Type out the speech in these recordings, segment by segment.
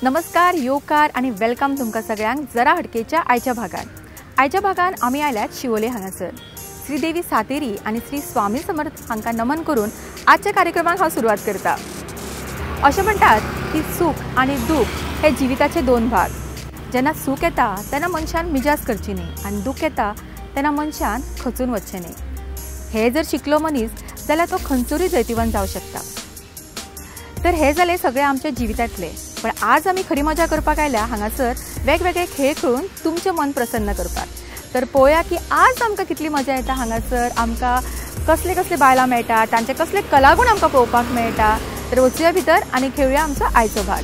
नमस्कार, येवकार आनी welcome तुमकां सगळ्यांक जरा हटकेच्या आयच्या भागान। आयच्या भागान आमी आयल्यात शिवोले हांगासर श्रीदेवी सातेरी आनी श्री स्वामी समर्थ हांकां नमन करून आजच्या कार्यक्रमाक हांव सुरवात करता। अशें म्हणटात की सूख आनी दूख हे जिविताचे दोन भाग। जेन्ना सूख येता तेन्ना मनशान मिजास करची न्ही आनी दूख येता तेन्ना मनशान खचून वचचें न्ही। हे जर शिकलो मनीस जाल्यार तो खंयसरूय जैतिवंत जावं शकता। तर हे जाले सगळे आमच्या जिवितांतले, पण आज आमी खरी मजा करपाक आयल्या हांगासर वेगवेगळे खेळ खेळून तुमचें मन प्रसन्न करपाक। तर पळोवया की आज आमकां कितली मजा येता हांगासर, आमकां कसले कसले बायलां मेळटा, तांचे कसले कलागूण आमकां पळोवपाक मेळटा। तर वचुया भितर आनी खेळुया आमचो आयचो भाग।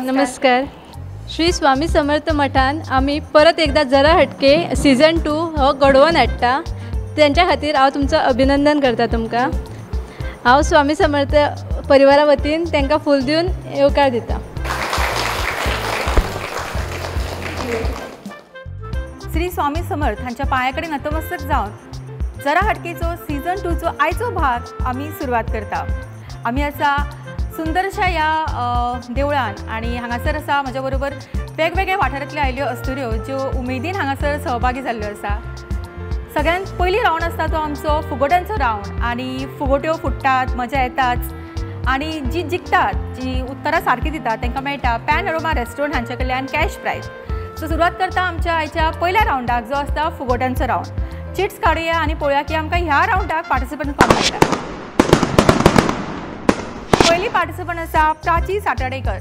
नमस्कार। श्री स्वामी समर्थ मठान आमी परत एकदा जरा हटके सीजन 2 हो घडोवन हाडटा, तेंच्या खातीर हांव तुमचो अभिनंदन करता। तुमकां हांव स्वामी समर्थ परिवारा वतीन तांकां फूल दिवन येवकार दिता। श्री स्वामी समर्थ हांच्या पांया कडेन नतमस्तक जावन जरा हटकेचो सीजन 2चो आयचो भाग आमी सुरवात करता। आमी आसा सुंदरशा ह्या देवळान आनी हांगासर आसा म्हज्या बरोबर वेगवेगळ्या वाठारांतल्यो आयिल्ल्यो अस्तुऱ्यो ज्यो उमेदीन हांगासर सहभागी जाल्ल्यो आसा। सगळ्यांत पयली रावंड आसता तो आमचो फुगोट्यांचो रावंड आनी फुगोट्यो फुट्टात, मजा येताच आनी जी जिखतात, जी उत्तरां सारकी दितात तांकां मेळटा पॅनोरमा रेस्टॉरंट हांचे कडल्यान कॅश प्रायज। सो सुरवात करता आमच्या आयच्या पयल्या रावंडाक जो आसता फुगोट्यांचो रावंड। चिट्स काडुया आनी पळोवया की आमकां ह्या रावंडाक पार्टिसिपंट कोण मेळटा। पयली पार्टिसिपंट आसा प्राची साताडेकर।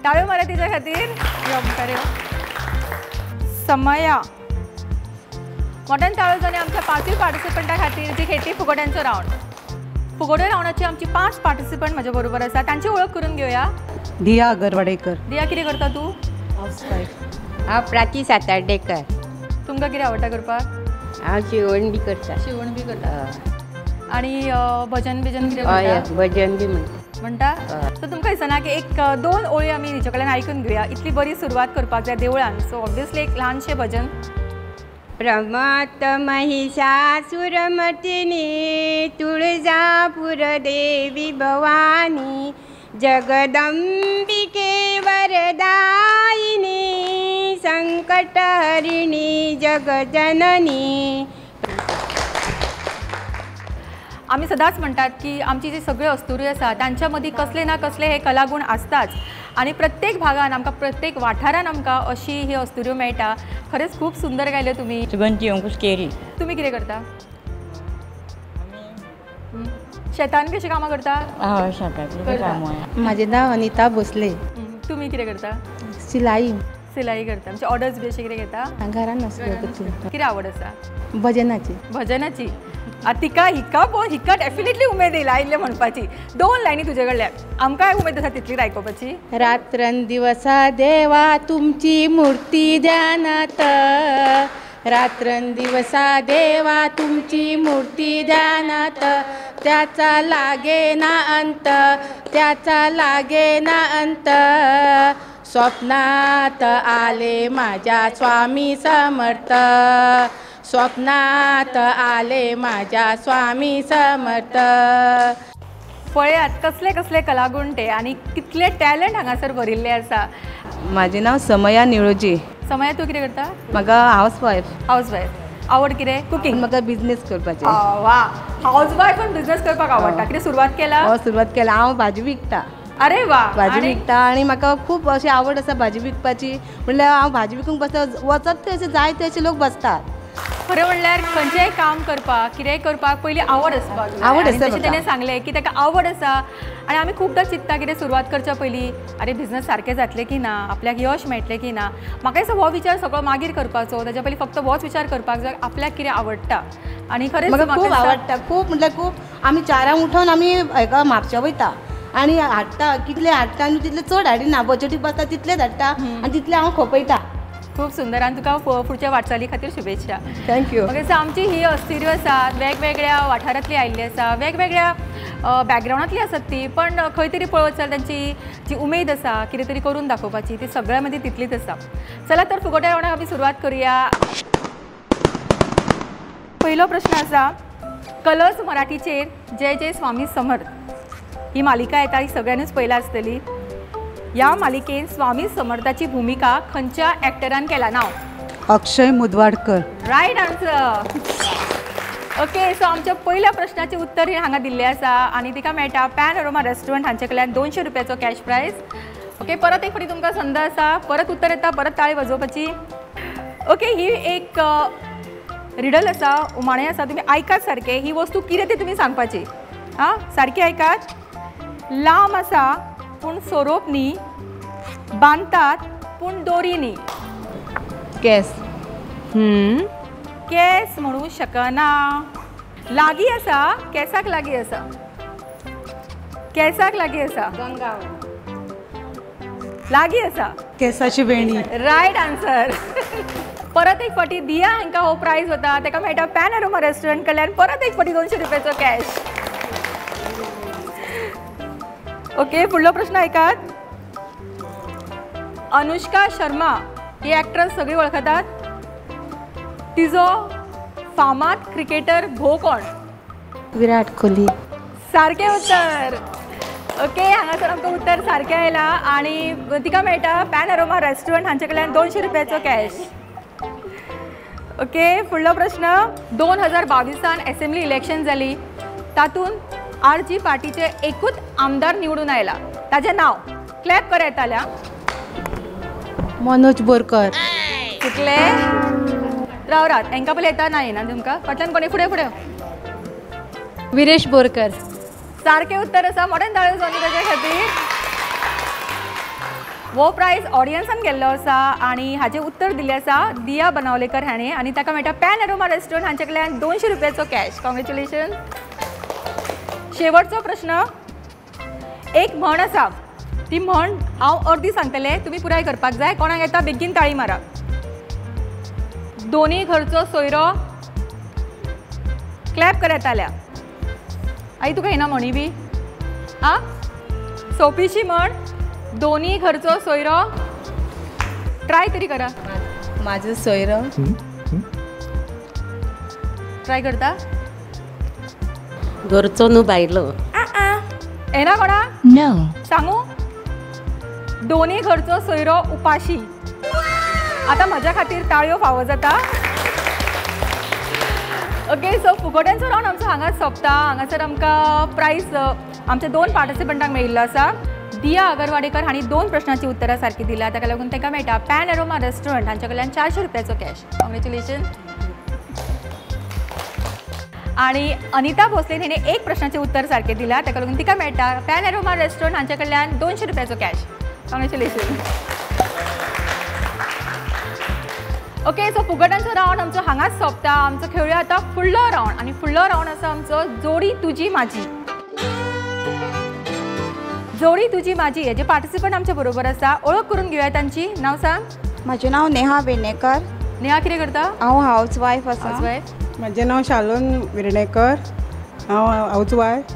टाळ्यो मारा तिच्या खातीर। यो मुखार यो। समया मोठ्यान टाळ्यो जाली आमच्या पांचूय पार्टिसिपंटा खातीर जी खेळटी फुगोट्यांचो रावंड। फुगोट्यो रावंडाची आमची 5 पार्टिसिपंट म्हज्या बरोबर आसा, तांची वळख करून घेवया। दिया अगरवाडेकर। दिया, कितें करता तूं? हावसवायफ। हांव प्राची सातार्डेकर। तुमकां कितें आवडटा करपाक? हांव शिवण बी करता। शिवण बी करता आनी भजन बिजन कितें करता? भजन बी म्हणटा। म्हणटा? सो तुमकां दिसना की एक दोन ओळी आमी हिचे कडल्यान आयकून घेवया। इतली बरी सुरवात करपाक जाय देवळान, सो ऑब्वियसली एक ल्हानशें भजन। प्रमत्त महिषासुरमर्दिनी तुळजापूर देवी भवानी जगदंबिके वरदायिनी संकटहरिणी जगजननी। आमी सदांच म्हणटात की आमची जी सगळ्यो अस्तुऱ्यो आसा तांच्या मदीं कसले ना कसले हे कलागूण आसताच आनी प्रत्येक भागान आमकां, प्रत्येक वाठारान आमकां अशी ही अस्तुऱ्यो मेळटा। खरेंच खूब सुंदर गायल्यो तुमी। सुगंधी अंकुश केरी। तुमी कितें करता? शेतान बी अशीं कामां करता? हय, शेतांतलीं कामां। म्हाजें नांव अनिता भोसले। तुमी कितें करता? सिलाई। सिलाई करता। म्हणजे ऑर्डर्स बी अशें कितें घेता? घरान आसता। कितें आवड आसा? भजनाची। भजनाची। तिका हिका पळोवन हिका डेफिनेटली उमेद येयला आयिल्लें म्हणपाची। दोन लायनी तुजे कडल्यान आमकांय उमेद आसा तितलीच आयकुपाची। रात्रंदिवसा देवा तुमची मूर्ती ध्यानात, रात्रंदिवसा देवा तुमची मूर्ती ध्यानात, त्याचा लागे ना अंत, त्याचा लागे ना अंत, स्वप्नात आले माझ्या स्वामी समर्थ, स्वप्नात आले माझ्या स्वामी समर्थ। पळयात कसले कसले कलागुण ते आनी कितले टॅलंट हांगासर भरिल्ले आसा। म्हाजें नांव समया निळोजी। समया, तूं कितें करता? म्हाका हावसवायफ। हावसवायफ। आवड कितें? कुकींग। म्हाका बिजनेस करपाचें। वा, हावसवायफ पण बिजनेस करपाक आवडटा। कितें सुरवात केला? हय, सुरवात केला। हांव भाजी विकता। अरे वा, भाजी विकता आनी म्हाका खूब अशी आवड आसा भाजी विकपाची। म्हणल्यार हांव भाजी विकूंक बसता, वचत थंय अशें जाय थंय अशे लोक बसतात। खरें म्हणल्यार खंयचेंय काम करपाक, कितेंय करपाक पयलीं आवड आसपाक जाय। आवड आसा। तशें तेणें सांगलें की ताका आवड आसा आनी आमी खुबदां चिंत्ता कितें सुरवात करच्या पयलीं अरे बिजनस सारकें जातलें की ना, आपल्याक यश मेळटलें की ना। म्हाका दिसता हो विचार सगळो मागीर करपाचो, ताच्या पयलीं फक्त होच विचार करपाक जाय आपल्याक कितें आवडटा। आनी खरेंच म्हाका खूब आवडटा, खूब म्हटल्यार खूब। आमी 4 उठोवन आमी हेका म्हापशा वयता आनी हाडटा, कितले हाडटा आनी तितले चड हाडिना, बजटीक बसता तितलेच हाडटा आनी तितले हांव खपयता। खूब सुंदर आनी तुका फुडच्या वाटचाली खातीर शुभेच्छा। Thank you. Okay, so आमची ही अस्तुऱ्यो आसा वेगवेगळ्या वाठारांतली आयिल्ली आसा, वेगवेगळ्या बॅकग्रावंडांतली आसात ती, पण खंय तरी पळोवत जाल्यार तांची जी उमेद आसा कितें तरी करून दाखोवपाची ती सगळ्यां मदीं तितलीच आसा. चला तर फुगोट्या रावंडाक आमी सुरवात करूया. पयलो प्रश्न आसा, कलर्स मराठीचेर जय जय स्वामी समर्थ ही मालिका येता, ही सगळ्यांनीच पळयला आसतली. ह्या मालिकेन स्वामी समर्थाची भुमिका खंयच्या एक्टरान केला? नाव? Akshay Mudwadkar. Right answer. Okay, so आमच्या पयल्या प्रश्नाचें उत्तर हें हांगा दिल्लें आसा आनी तिका मेळटा पॅन अरोमा रेस्टॉरंट हांचे कडल्यान 200 रुपयाचो कॅश प्रायज. ओके, परत एक फावटी तुमकां संद आसा, परत उत्तर येता, परत ताळी वाजोवपाची. ओके, ही एक रिडल आसा, उमाणें आसा, तुमी आयकात सारकें. ही वस्तू कितें ती तुमी सांगपाची. आं, सारकी आयकात. लांब आसा पूण सोरोप न्ही, बांदतात पूण दोरी न्ही. केस. केस म्हणू शकना. लागीं आसा, केसाक लागीं आसा, केसाक लागीं आसा, लागीं आसा. केसाची वेणी. Right answer. परत एक फावटी दिया हांकां हो प्रायज वता, ताका मेळटा पॅन अरोमा रेस्टॉरंट कडल्यान परत एक फावटी 200 रुपयाचो कॅश. ओके, फुडलो प्रश्न आयकात. अनुष्का शर्मा ही एक्ट्रेस सगळी वळखतात, तिजो फामाद क्रिकेटर भो कोण? विराट कोहली. सारकें उत्तर. ओके, हांगासर आमकां उत्तर सारकें आयलां आनी तिका मेळटा पॅन अरोमा रेस्टॉरंट हांचे कडल्यान 200 रुपयाचो कॅश. ओके, फुडलो प्रश्न. 2022 एसेंब्ली इलेक्शन जाली, तातूंत आर जी पार्टीचे एकूच आमदार निवडून आयला, ताजें नांव? क्लॅप कर येताल्या. मनोज बोरकर. चुकले. राव रात हांकां पयलीं येता ना येना तुमकां फाटल्यान कोणी फुडें फुडें. विरेश बोरकर. सारकें उत्तर आसा. मोठ्यान ताळयो जावनी ताच्या खातीर. हो प्रायज ऑडियन्सान गेल्लो आसा आनी हाजें उत्तर दिल्लें आसा दिया बनावलेकर हाणें आनी ताका मेळटा पॅन अरोमा रेस्टॉरंट हांचे कडल्यान 200 रुपयाचो कॅश. कॉंग्रेच्युलेशन. शेवटचो प्रश्न. एक म्हण आसा, ती म्हण हांव अर्दी सांगतलें, तुमी पुराय करपाक जाय. कोणाक येता बेगीन ताळी मारा. दोनी घरचो सोयरो. क्लॅप कर येताल्या. आई तुका येना म्हणी बी? आं, सोपीशी म्हण, दोनी घरचो सोयरो. ट्राय तरी करा. म्हाजो सोयरो. ट्राय करता? घरचो न्हू बायलो. येना कोणा? सांगू? दोनी घरचो सोयरो उपाशी. आतां म्हज्या खातीर ताळयो फावो जाता. ओके, सो फुगोट्यांचो रावंड आमचो हांगाच सोंपता. हांगासर आमकां प्रायज आमच्या 2 पार्टिसिपंटांक मेळिल्लो आसा. दिया आगरवाडेकर हांणी 2 प्रश्नाची उत्तरां सारकी दिल्या, ताका लागून ताका मेळटा पॅन अरोमा रेस्टॉरंट हांच्या कडल्यान 400 रुपयाचो कॅश. कॉंग्रेच्युलेशन. आनी अनिता भोसले हिणें 1 प्रश्नाचें उत्तर सारकें दिलां, ताका लागून तिका मेळटा पॅन अरोमा रेस्टॉरंट हांच्या कडल्यान 200 रुपयाचो कॅश. कॉंग्रेच्युलेशन. ओके, सो फुगोट्यांचो रावंड आमचो हांगाच सोंपता. आमचो खेळुया आतां फुडलो रावंड आनी फुडलो रावंड आसा आमचो जोडी तुजी म्हाजी. जोडी तुजी म्हाजी हेजे पार्टिसिपंट आमचे बरोबर आसा, ओळख करून घेवया तांची. नांव सांग. म्हाजें नांव नेहा वेर्णेकर. नेहा कितें करता? हांव हावज वायफ आसा. House wife. म्हाजें नांव शालून विर्णेकर, हांव हावज वायफ.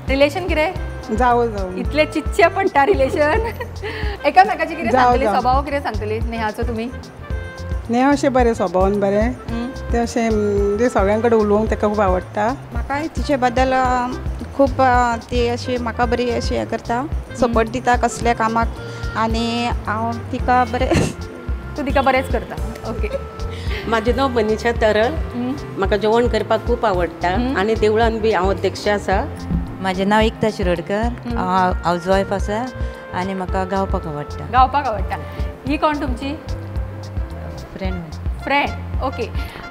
रिलेशन कितें? जावो जावो. इतले चितचे पडटा रिलेशन. एकामेकाचे कितें सांगतली, स्वभाव कितें सांगतली नेहाचो तुमी? नेहा अशें बरें स्वभावान बरें, तें अशें म्हणजे सगळ्यां कडेन उलोवंक ताका खूब आवडटा. म्हाका तिचे बद्दल खूब ती अशी म्हाका बरी अशी हें करता, सपोर्ट दिता कसल्या कामाक आनी हांव तिका बरें. तूं तिका बरेंच करता. ओके. म्हाजें नांव मनीषा तरल. म्हाका जेवण करपाक खूब आवडटा आनी देवळान बी हांव अध्यक्ष आसा. म्हाजें नांव एकता शिरोडकर, हांव हावज वायफ आसा आनी म्हाका गावपाक आवडटा. गावपाक आवडटा. ही कोण तुमची? फ्रेंड. फ्रेंड. ओके,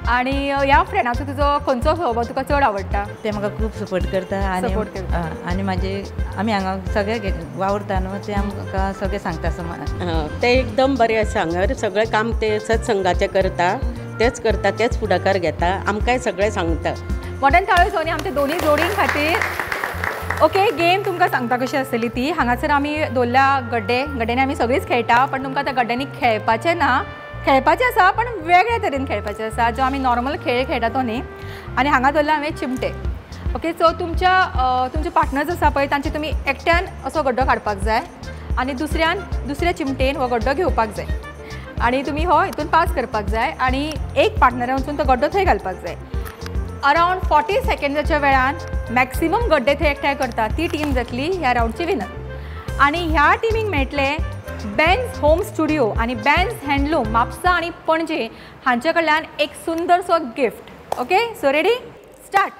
आनी ह्या फ्रेंडाचो तुजो खंयचो स्वभाव तुका चड आवडटा? ते म्हाका खूब सपोर्ट करता आनी आनी म्हाजे आमी हांगा सगळे वावुरता न्हू, ते आमकां सगळें सांगता. ते एकदम बरें आसा हांगा, सगळें काम ते सत्संगाचें करता, तेच करता, तेच फुडाकार घेता, आमकांय सगळें सांगता. मोठ्यान ताळयो जावनी आमच्या दोनी जोडीं खातीर. ओके, गेम तुमकां सांगता कशी आसतली ती. हांगासर आमी दवरल्या गड्डे, गड्ड्यांनी आमी सगळींच खेळटा, पण तुमकां त्या गड्ड्यांनी खेळपाचें ना, खेळपाचें आसा पण वेगळे तरेन खेळपाचें आसा, जो आमी नॉर्मल खेळ खेळटा तो न्ही. आनी हांगा दवरला हांवें चिमटे. ओके सो तुमच्या तुमचे पार्टनर्स आसा पळय तांचे तुमी एकट्यान असो गड्डो काडपाक जाय आनी दुसऱ्यान दुसऱ्या चिमटेन हो गड्डो घेवपाक जाय आनी तुमी हो हितून पास करपाक जाय आनी एक पार्टनरान वचून तो गड्डो थंय घालपाक जाय. अरावंड 40 सेकंडाच्या वेळान मॅक्सिमम गड्डे थंय एकठांय करता ती टीम जातली ह्या रावंडची विनर. आनी ह्या टिमीक मेळटले बेन्स होम स्टुडिओ आनी बेन्स हँडलूम म्हापसा आनी पणजे हांचे कडल्यान एक सुंदरसो gift. Okay so ready start.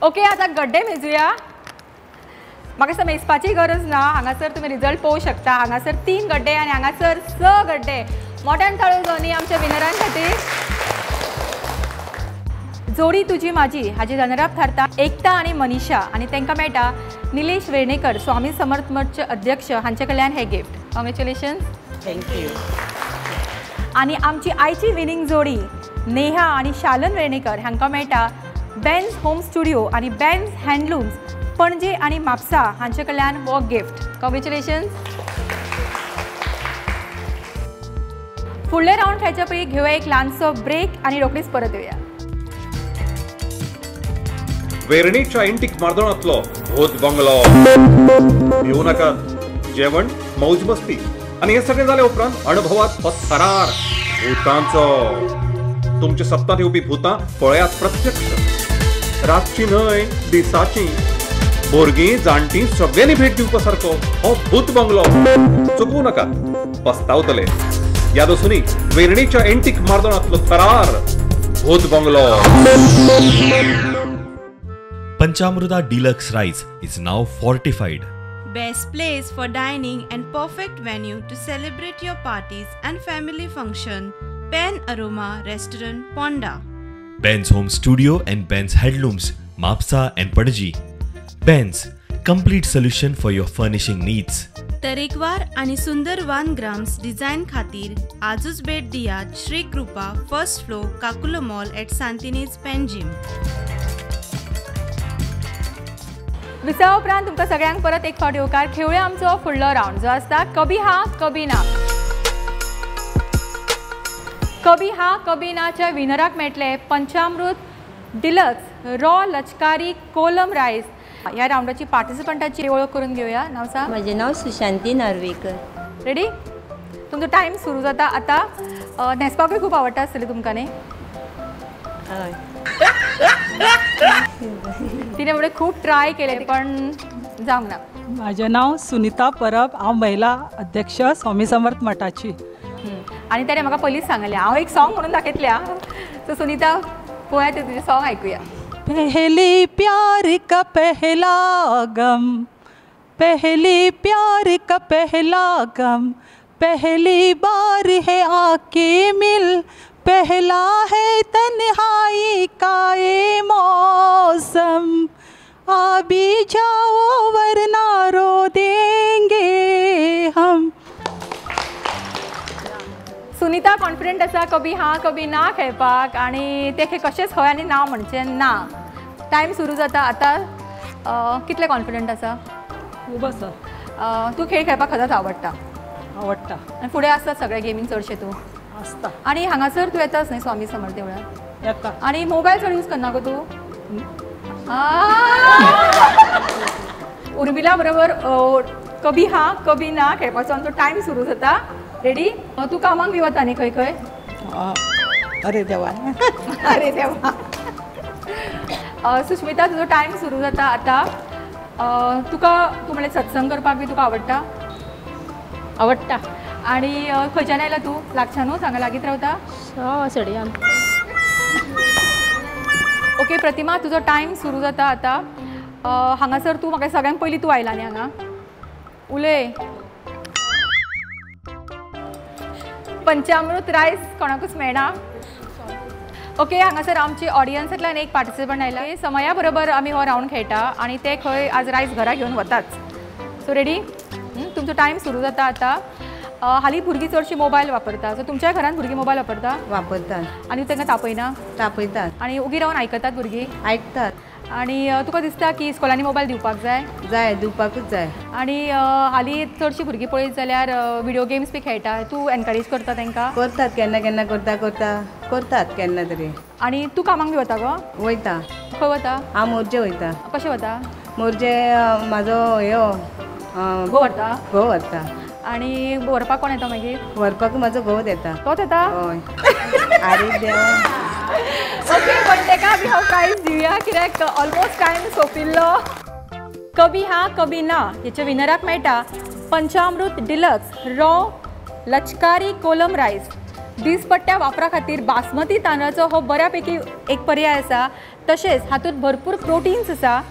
Okay आता गड्डे मेजुया. म्हाका दिसता मेजपाची गरज ना, हांगासर तुमी रिजल्ट पळोवंक शकता. हांगासर 3 गड्डे आनी हांगासर 6 गड्डे. मोठ्यान ताळयो जावनी आमच्या विनरां खातीर. जोडी तुजी माझी हाजी रनरअप थारता एकता आनी मनीषा आनी तांकां मेळटा निलेश वेर्णेकर स्वामी समर्थ मठचे अध्यक्ष हांचे कडल्यान हें गिफ्ट. कॉंग्रेच्युलेशन्स. Thank you. आनी आमची आयची विनींग जोडी नेहा आनी शालन वेर्णेकर हांकां मेळटा बेन्स होम स्टुडिओ आनी बेन्स हँडलूम्स पणजे आनी म्हापसा हांचे कडल्यान हो गिफ्ट. कॉंग्रेच्युलेशन्स. फुडले रावंड खेळच्या पयलीं घेवया एक ल्हानसो ब्रेक आनी रोखडीच परत येवया. वेर्णेच्या एंटीक मार्दोणांतलो भूत बंगलो. भिवू नाकात, जेवण मौज मस्ती आनी हे सगळें जाल्या उपरांत अणभवात हो थरार भूतांचो. तुमच्या सपनांत येवपी भूतां पळयात प्रत्यक्ष, रातची न्हय दिसाची. भुरगीं जाणटीं सगळ्यांनी भेट दिवपा सारको हो भूत बंगलो. चुकूं नाका, पस्तावतले. याद आसूनी वेर्णेच्या एंटीक मार्दोणांतलो थरार भूत bungalow. Panchamruta Deluxe Rice is now fortified. Best place for dining and perfect venue to celebrate your parties and family function. Pen Aroma Restaurant, Ponda. Ben's Home Studio and Ben's Headlooms, Mapsa and Panaji. Ben's, complete solution for your furnishing needs. तरेकवार आणि सुंदर 1 grams design खातीर आजूच भेट दियात Shri Krupa first floor Kakulo mall at Santinez Panjim. विसवा उपरांत तुमकां सगळ्यांक परत एक फावट येवकार. खेळुया आमचो फुडलो रावंड जो आसता कभी हा कभी ना. कभी हा कभी नाच्या विनराक मेळटले पंचामृत डिलक्स रॉ लचकारी कोलम रायस. ह्या रावंडाची पार्टिसिपंटाची वळख करून घेवया. नाव सांग. म्हजें नांव सुशांती नार्वेकर. रेडी? तुमचो टायम सुरू जाता आतां. न्हेसपाकूय खूब आवडटा आसतलें तुमकां न्ही? हय. तिने म्हणजे खूब ट्राय केले पण जावंक ना. म्हाजें नांव सुनीता परब, हांव महिला अध्यक्ष स्वामी समर्थ मठाची. आनी ताणें म्हाका पयलींच सांगलें हांव एक सॉंग म्हणून दाखयतलें. सो सुनीता पळोवया तें तुजें सॉंग आयकुया. पहली प्यार का पहला गम, पहली प्यार का पहला गम, पहली बार है आके मिल, पहला है तन्हाई का ये मौसम, आ भी जाओ वरना रो देंगे हम. सुनीता कॉन्फिडंट आसा कभी हा कभी ना खेळपाक आनी ते कशेंच हय आनी ना म्हणचें ना. टायम सुरू जाता आतां. कितले कॉन्फिडंट आसा? खूब आसा. तूं खेळ खेळपाक खरेंच आवडटा? आवडटा. आनी फुडें आसता सगळे गेमीन चडशे तूं? आसता. आनी हांगासर तूं येताच न्ही स्वामी समर्थ देवळान? येता. आनी मोबायल चड यूज करना गो तूं? उर्मिला बरोबर कभी हा कभी ना खेळपाचो आमचो टायम सुरू जाता. रेडी? तूं कामाक बी वता न्ही खंय खंय? अरे देवा. अरे देवा. सुस्मिता तुजो टायम सुरू जाता आतां. तुका तूं म्हणलें सत्संग करपाक बी तुका आवडटा? आवडटा. आनी खंयच्यान आयला तूं? लागच्यानूच हांगा लागींच रावता? हय सडयान. ओके प्रतिमा तुजो टायम सुरू जाता आतां. हांगासर तूं म्हाका सगळ्यांत पयलीं तूं आयला न्ही हांगा? उलय. पंचामृत रायस कोणाकूच मेळना. ओके, हांगासर आमची ऑडियन्सांतल्यान एक पार्टिसिपंट आयला. समया बरोबर आमी हो रावंड खेळटा आनी ते खंय आज रायस घरा घेवन वताच. So ready? तुमचो टायम सुरू जाता आतां. हालीं भुरगीं चडशीं मोबायल वापरता, सो तुमच्या घरान भुरगीं मोबायल वापरता? वापरतात. आनी तांकां तापयना? तापयतात. आनी उगी रावन आयकतात भुरगीं? आयकतात. आनी तुका दिसता की स्कुलांनी मोबायल दिवपाक जाय? जाय, दिवपाकूच जाय. आनी हालीं चडशीं भुरगीं पळयत जाल्यार विडियो गेम्स बी खेळटा, तूं एनकरेज करता तांकां? करतात, केन्ना केन्ना करता करता करतात केन्ना तरी. आनी तूं कामाक बी वता गो? वयता. खंय वता? हांव मोरजे वयता. कशें वता? मोरजे म्हाजो ह्यो घोव व्हरता? घोव व्हरता. आनी व्हरपाक कोण येता मागीर? व्हरपाक म्हाजो घोव येता. तोच येता? हय. आरे देवा. ओके, पण तेका आमी हो प्रायज दिवया कित्याक ऑलमोस्ट टायम सोंपिल्लो. कभी हा कभी ना हेच्या विनराक मेळटा पंचामृत डिलक्स रॉ लचकारी कोलम रायस. दिसपट्ट्या वापरा खातीर बासमती तांदळाचो हो बऱ्यापैकी एक पर्याय आसा. तशेंच हातूंत भरपूर प्रोटीन्स आसा.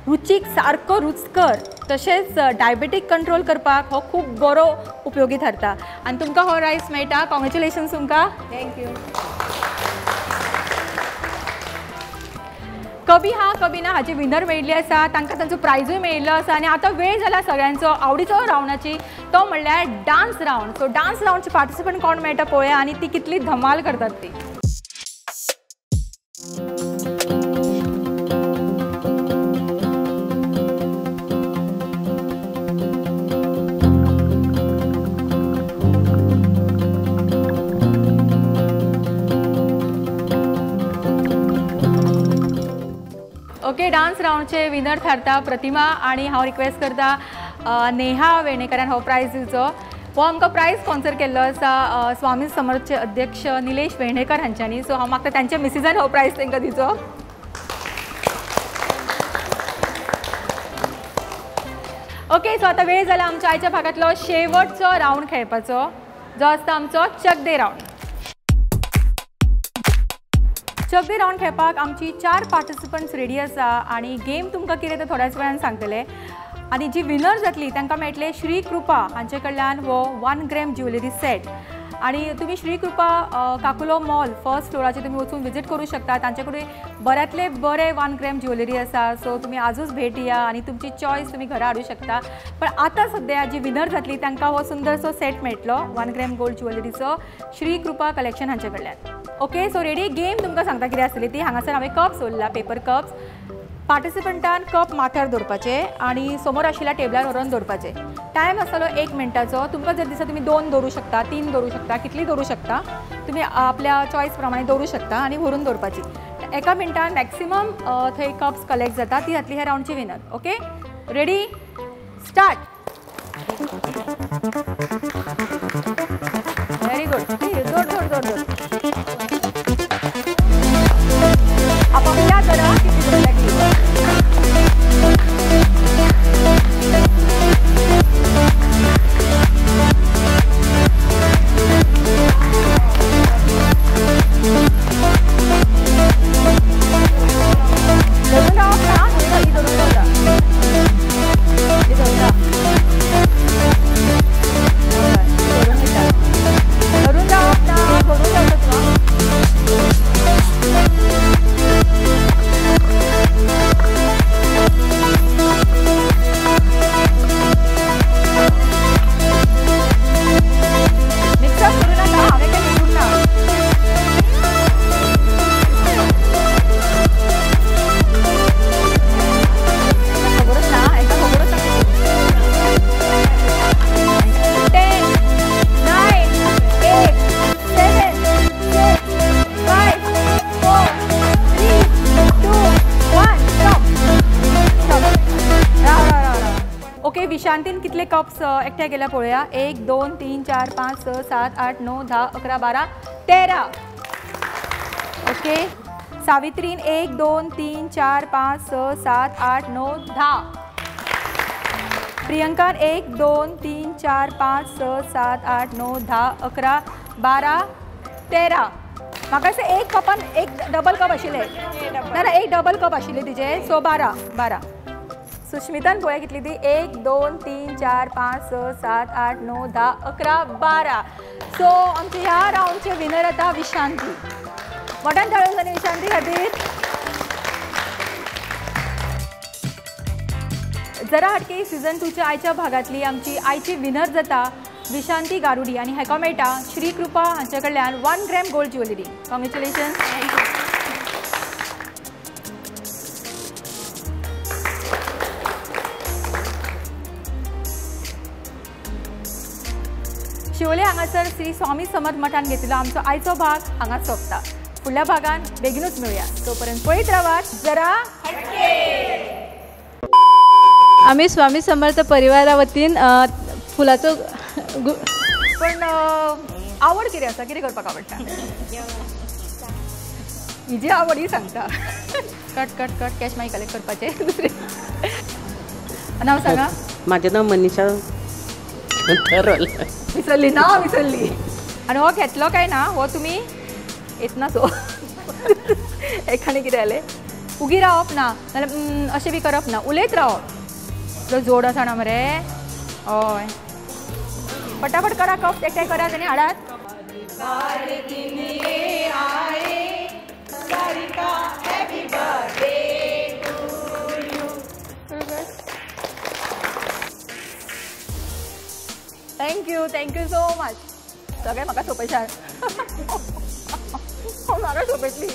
रुचीक सारको रुचकर, तशेंच डायबेटीक कंट्रोल करपाक हो खूब बरो उपयोगी थारता. आनी तुमकां हो रायस मेळटा. कॉंग्रेच्युलेशन्स तुमकां. Thank you. कभी हा कभी ना हाचे विनर मेळिल्ले आसा, तांकां तांचो प्रायजूय मेळिल्लो आसा. आनी आतां वेळ जाला सगळ्यांचो आवडीचो रावंडाची, तो म्हणल्यार डान्स रावंड. सो डान्स रावंडचे पार्टिसिपंट कोण मेळटा पळोवया आनी ती कितली धमाल करतात ती. ओके, डान्स रावंडचे विनर थारता प्रतिमा. आनी हांव रिक्वेस्ट करता नेहा वेणेकरान हो प्रायज दिवचो. हो आमकां प्रायज स्पॉन्सर केल्लो आसा स्वामी समर्थचे अध्यक्ष निलेश वेणेकर हांच्यांनी. सो हांव मागता तांच्या मिसिजान हो प्रायज तांकां दिवचो. ओके, सो आतां वेळ जाला आमच्या आयच्या भागांतलो शेवटचो रावंड खेळपाचो, जो आसता आमचो चक दे रावंड. चक दे रावंड खेळपाक आमची 4 पार्टिसिपंट्स रेडी आसा आनी गेम तुमकां कितें तें थोड्याच वेळान सांगतले. आनी जी विनर जातली तांकां मेळटले श्री कृपा हांचे कडल्यान हो 1 ग्रॅम ज्वेलरी सेट. आनी तुमी श्री कृपा काकुलो मॉल फर्स्ट फ्लोराचेर तुमी वचून विजीट करूं शकता. तांचे कडेन बऱ्यांतले बरे 1 ग्रॅम ज्वेलरी आसा. सो तुमी आजूच भेट दिया आनी तुमची चॉयस तुमी घरा हाडूं शकता. पण आतां सद्या जी विनर जातली तांकां हो सुंदरसो सेट मेळटलो 1 ग्रॅम गोल्ड ज्वेलरीचो श्री कृपा कलेक्शन हांचे कडल्यान. Okay, so ready? गेम तुमकां सांगता कितें आसतली ती. हांगासर हांवें कप्स दवरला, पेपर कप्स. पार्टिसिपंटान कप माथ्यार दवरपाचे आनी समोर आशिल्ल्या टेबलार व्हरून दवरपाचे. टायम आसतलो 1 मिनटाचो. तुमकां जर दिसता तुमी 2 दवरूं शकता, 3 दवरूं शकता, कितली दवरूं शकता तुमी आपल्या चॉयस प्रमाणे दवरूं शकता आनी व्हरून दवरपाची. एका मिनटान मॅक्सिमम थंय कप्स कलेक्ट जाता, ती जातली ह्या रावंडची winner. Okay, ready, start. Very good. जोड जोड जोड जोड. आपापल्या करा कितली दवरल्या ती. धरून रावप ना, ही धरून दवरा, ही दवरा, धरून रावप ना, धरून रावता तुका. मिक्सअप करू नाका, हांवें कांय विकूंक ना. खबरच ना, हेंका खबरच ना. 10, 9, 8, 7, 6, 5, 4, 3, 2, 1. Stop. Stop. राव राव राव राव. ओके, विशांतीन कितले कप्स एकठांय केल्या पळोवया. 1, 2, 3, 4, 5, 6, 7, 8, 9, 10, 11, 12, 13. ओके, सावित्रीन 1, 2, 3, 4, 5, 6, 7, 8, 9, 10. प्रियंकान 1, 2, 3, 4, 5, 6, 7, 8, 9, 10, 11, 12, 13. म्हाका दिसता एक कपान एक डबल कप आशिल्ले ना, ना, एक डबल कप आशिल्ले तिजे. सो 12, 12. सुष्मितान पळोवया कितली ती 1 2 3 4 5 6 7 8 9 10 11 12. सो आमचे ह्या रावंडचे विनर आता विशांती. मोठ्यान टाळयो जाली विशांती खातीर. जरा हटके सीझन 2च्या आयच्या भागांतली आमची आयची विनर जाता विशांती गारुडी आनी हेका मेळटा श्री कृपा हांचे कडल्यान 1 ग्रॅम गोल्ड ज्वेलरी. कॉंग्रेच्युलेशन. शिवोले हांगासर श्री स्वामी समर्थ मठान घेतिल्लो आमचो आयचो भाग हांगा सोंपता. फुडल्या भागान बेगीनूच मेळुया. तोपर्यंत पळयत रावात जरा हटके. आमी स्वामी समर्थ परिवारा वतीन फुलाचो पण आवड कितें आसा, कितें करपाक आवडटा? हिजी आवड ही सांगता. कट कट कट कॅश मागीर कलेक्ट करपाचें. दुसरें नांव सांगा. म्हाजें नांव मनीषा थरोल. विसरली ना, विसरली. आनी हो घेतलो काय ना हो तुमी येतना सो एकाने कितें जालें, उगी रावप ना जाल्यार अशें बी करप ना, उलयत रावप. तो जोड आसा ना मरे, हय पटापट करा, कप एकठांय करात आनी हाडात. Thank you, thank you so much. सगळें म्हाका सोंपेशार, म्हाका सोंपेतली.